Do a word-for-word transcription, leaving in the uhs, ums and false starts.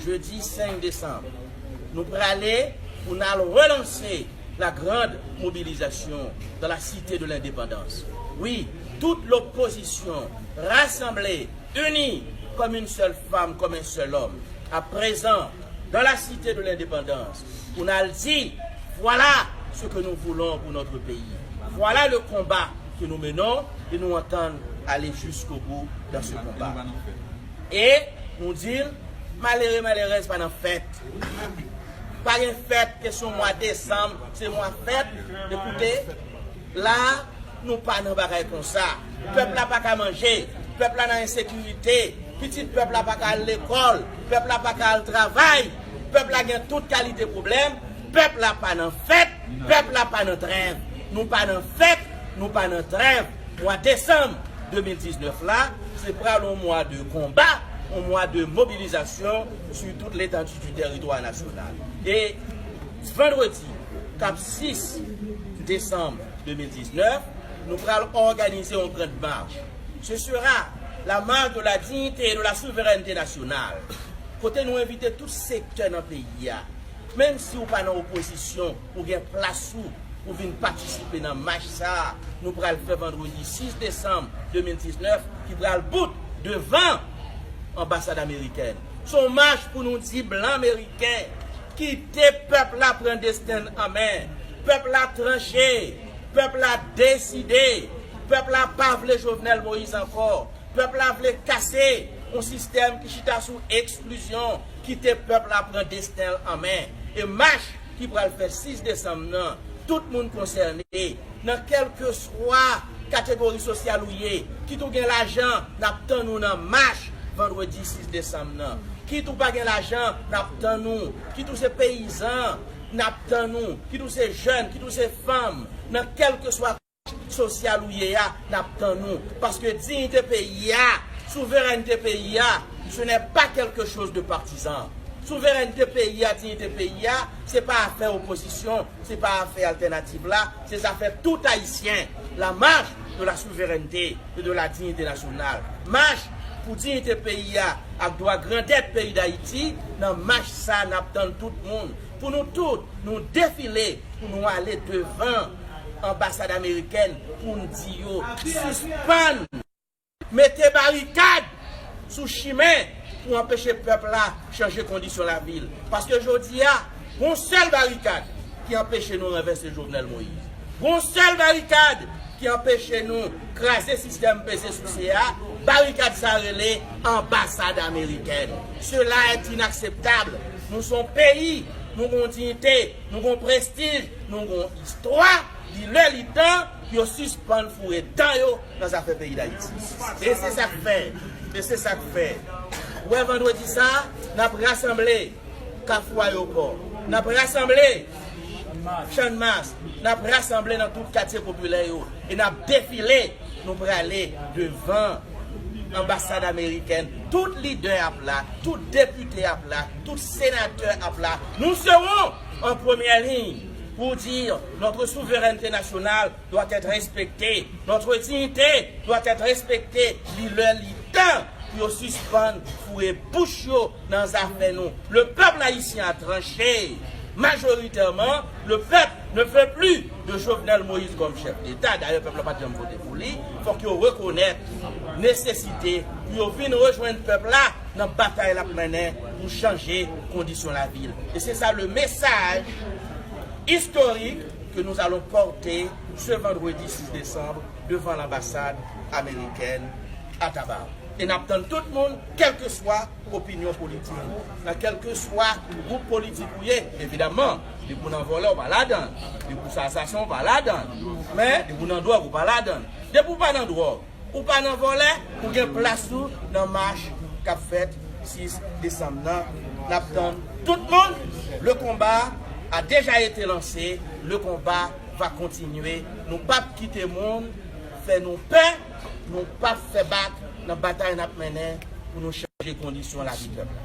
Jedi senk desanm, nou prale pou n al relanse la grande mobilisation dans la cité de l'indépendance. Wi, toute l'opposition rassemblée, unie comme une seule femme, comme un seul homme, à présent, dans la cité de l'indépendance, pou n al di, voilà ce que nous voulons pour notre pays. Voilà le combat que nous menons et nous entendons aller jusqu'au bout dans ce combat. E nou di l, malere, malerèz pa nan fèt. Pa gen fèt, kesyon mwa desanm, se mwa fèt. Ekoute, la, nou pa nan bagay konsa. Pèp la pa ka manje, pèp la nan ensekirite, pitit pèp la pa ka al lekòl, pèp la pa ka al travay, pèp la gen tout kalite pwoblèm, pèp la pa nan fèt, pèp la pa nan trèv. Nou pa nan fèt, nou pa nan trèv. Mwa desanm de mil diznèf la, se pral yon mwa de konba, yon mwa de mobilizasyon sur toute l'étendue du territoire national. E vandredi, k ap sis desanm de mil diznèf, nou pral òganize yon grand marche. Ce sera la marche de la dignité et de la souveraineté nationale, kote nou envite tout sektè nan peyi a. Menm si w pa nan opozisyon, ou gen plas ou pou vin patisipe nan mach sa a nou pral fè vandredi sis desanm de mil diznèf, ki pral bout devan anbasad amerikèn. Se yon mach pou nou di blan ameriken, kite pèp la pran desten l an men. Pèp la tranche, pèp la deside, pèp la pa vle Jovenel Moïse ankò. Pèp la vle kase yon sistèm ki chita sou eksklizyon, kite pèp la pran desten l an men. E mach ki pral fèt sis desanm nan, tout moun konsène, nan kèlkeswa kategori sosyal ou ye, kit ou gen lajan, n ap tann ou nan mach vandredi sis desanm nan. Kit ou pa gen lajan, n ap tann ou. Kit ou se peyizan, n ap tann ou. Kit ou se jèn, kit ou se fanm, nan kèlkeswa sosyal ou ye a, n ap tann ou. Paske diyite peyi a, souverènte peyi a, ce n'est pas quelque chose de partisan. Souverènte peyi a, diyite peyi a, se pa afè opozisyon, se pa afè altènativ la, se zafè tout Ayisyen. La marche de la souveraineté et de la dignité nationale. Mach pou diyite peyi a ak dwa grandèt peyi Dayiti, nan mach sa n ap tann tout moun. Pou nou tout, nou defile, pou nou ale devan anbasad amerikèn, pou n di yo, sispann mete barikad sou chimen pou anpeche pèp la chanje kondisyon lavi l. Paske jodi a, gon sèl barikad ki anpeche nou ranvèse Jovenel Moïse. Gon sèl barikad ki anpeche nou kraze sistèm peze souse a, barikad sa rele anbasad amerikèn. Cela est inacceptable. Nou se yon peyi, nou gon diyite, nou gon prestij, nou gon istwa. Li lè li tan pou yo sispann foure dan yo nan zafè peyi Dayiti. E se sa k fè, e se sa k fè, ou wè, vandredi sa, n ap rasanble Kafou Ayewopò. N ap rasanble Channmas. N ap rasanble nan tout katye popilè yo. E n ap defile, nou prale devan anbasad amerikèn. Tout lidè ap la, tout depite ap la, tout senatè ap la. Nous serons en première ligne pour dire notre souveraineté nationale doit être respectée. Notre dignité doit être respectée. Li lè, li tan pou yo sispann foure bouch yo nan zafè nou. Le peuple haïtien a tranché. Majoritairement, le peuple ne veut plus de Jovenel Moïse comme chef d'État. Dayè, pèp la pa t janm vote pou li. Fòk yo rekonèt nesesite pou yo vin rejwenn pèp la nan batay l ap mennen pou chanje kondisyon lavi l. E se sa le message historique que nous allons porter ce vendredi six décembre devant l'ambassade américaine à Tabarre. E n ap tann tout moun, kèlkeswa opinyon politik ou, nan kèlkeswa gwoup politik ou ye, evidaman, depi w nan vòlè, w pa ladan l, depi w se asasen, w pa ladan l, men depi w nan dwòg, ou pa ladan l. Depi w pa nan dwòg, ou pa nan vòlè, ou gen plas ou nan mach k ap fèt sis desanm nan. N ap tann tout moun. Le combat a déjà été lancé. Le combat va continuer. Nou p ap kite moun fè nou pè. Nou p ap fè bak nan batay n ap mennen pou nou chanje kondisyon lavi pèp la.